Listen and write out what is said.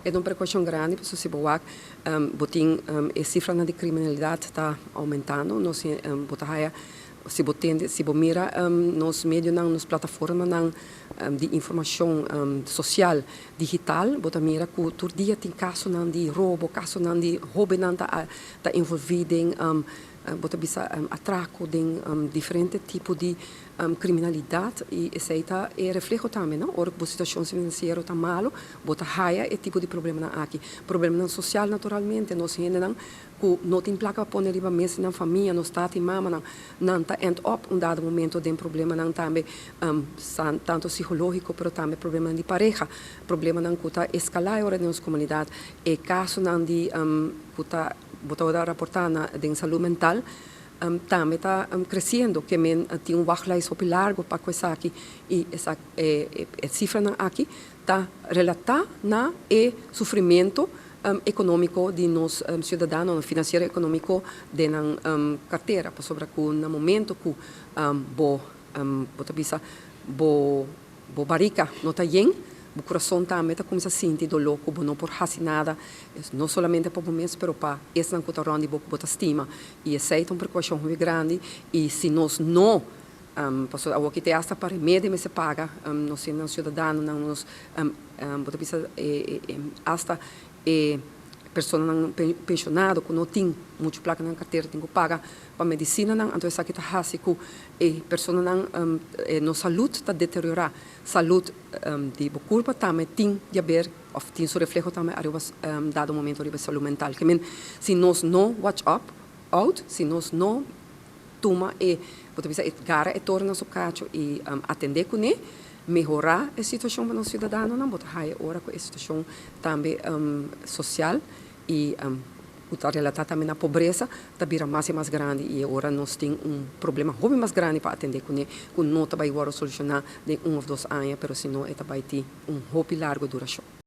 E ta un preokupashon grandi, pasobra si bo wak, bo tin e sifranan di kriminalidat ta oumentando. Nos bo ta haya, si bo tende, si bo mira nos medionan, nos plataformanan di informashon sosial digital, bo ta mira ku tur dia tin kasonan di robo, kasonan di hóbennan ta envolví den, bo ta bisa, atrako, den diferente tipo di kriminalidat, i esei ta e refleho tambe, no? Ora ku bo situashon finansiero ta malu, bo ta haya e tipo di problemanan aki. Problemanan sosial naturalmente, nos hendenan ku no tin plaka pa pone riba mesa di nan famia, nos tata i mamanan, nan ta end up un dado momento den problemanan tambe, tantu psikológiko, pero tambe problemanan di pareha, problemanan ku ta eskalá e ora den nos komunidat. E kasonan di ku ta bo ta wòrdu raportá na den salú mental tambe ta kresiendo, ke men tin un wachtlijst hopi largu pa ku esaki, i e sifranan aki ta relatá na e sufrimentu ekonómiko di nos siudadanonan, finansiero ekonómiko den nan kartera, pasobra ku na momento ku bo ta bisa bo barika no ta yen, bo kurason tambe ta kuminsá sinti doló ku bo no por hasi nada, no solamente pa bo mes, pero pa esnan ku ta rònt di bo ku bo ta stima. I esei ta un preokupashon hopi grandi, i si nos no, pasobra awor ki te asta pa remedi mester paga, nos siendo siudadanonan, nos, bo ta bisa, asta e personanan penshonado ku no tin muchu plaka na nan kartera tin ku paga pa medisinanan, anto esaki ta hasi ku e personanan, nos salud ta deteriorá. Salud di bo kurpa tambe tin di haber òf tin su refleho tambe ariba dado momento riba e salud mental. Ke men si nos no watch up out, si nos no tuma e, bo ta bisa, e gara e toro na su kacho i atendé kuné, mehorá e situashon pa nos siudadanonan, bo ta haya ora ku e situashon tambe sosial i ku ta relatá tambe na pobresa ta bira mas i mas grandi, i e ora nos tin un problema hopi mas grandi pa atendé kuné ku no ta bai wòrdu solushoná den 1 òf 2 aña, pero sino e ta bai tin un hopi largu durashon.